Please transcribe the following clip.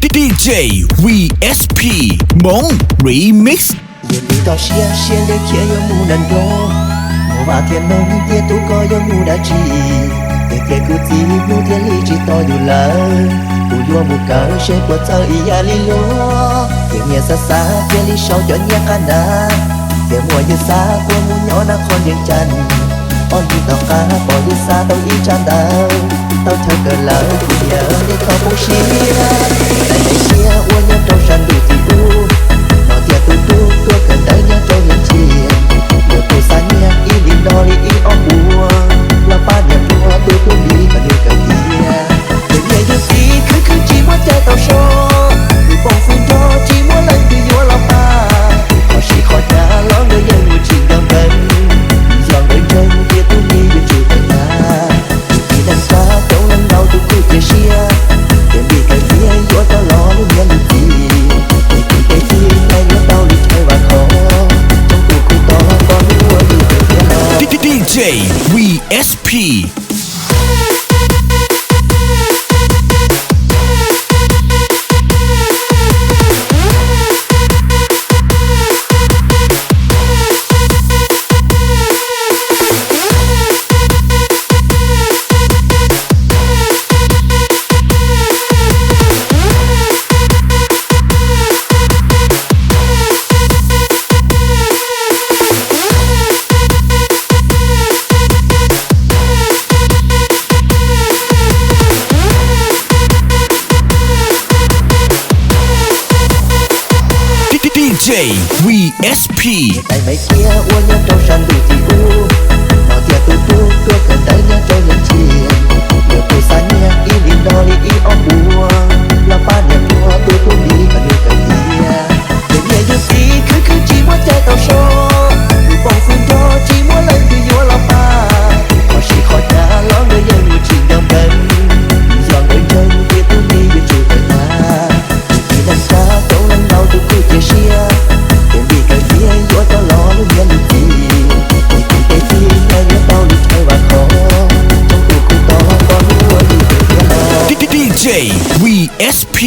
D J V S P Hmoob Remix. Yog li toj siab siab li khiav yuav mus nram nroog, mus vaj thiab noog tias tus koj yuav mus dab tsi. Yog tias kuv txiv hnub thiaj li tsis tos yus lawm, kuv yuav mus kawm seb puas txawj ib yam li luag. Ces nyias xav xav cia li sau cov nyiaj qab nab, ces muaj yawg Xab tuaj mus nyob nram qhov ntiaj teb. Ob hnub tom qab pom yawg Xab tau ib tsab ntawv, tau chaw kawm lawm kuv yawg li tau poob siab. Tais me siab uas nyob rau sab ntuj tim ub, no tias tus tub tuaj kawm ntawv nyob rau Vias Ntshis, yog tus xa nyiaj ib hlis nto li ib ob puas, los pab niam hluas tus tub mi kom nws kawm tiav. Ces niam yawg txiv khwv khwv tsis muaj cai tau so, tus poj hwj nrog tsis muaj leej twg yuav los pab, qhov siv qhov cav los nkawd yeej mus tsis nco ntees, yog nkawd ntseeg tias tub mi yuav tsum tawm tag. Tus txiv neej tsa coob leej ntau tus kuj cia siab, ces npis kawm tiav yuav rov los lub niam lub txiv, ces tus teb txij nqe yuav tau li chaw vam khov, tsoom tus kuj tos pom hnub uas yus kawm tiav los. D J V S P. D J V S P. Tais me siab uas nyob rau sab ntuj tim ub, no tias tus tub tuaj kawm ntawv nyob rau Vias Ntshis, yog tus xa nyiaj ib hlis nto li ib ob puas, los pab niam hluas tus tub mi kom nws kawm tiav. Ces niam yawg txiv khwv khwv tsis muaj cai tau so, tus poj hwj nrog tsis muaj leej twg yuav los pab, qhov siv qhov cav los nkawd yeej mus tsis nco ntees, yog nkawd ntseeg tias tub mi yuav tsum tawm tag. Tus txiv neej tsa coob leej ntau tus kuj cia siab, ces npis kawm tiav yuav rov los lub niam lub txiv, ces tus teb txij nqe yuav tau li chaw vam khov, tsoom tus kuj tos pom hnub uas yus kawm tiav los. D J V S P.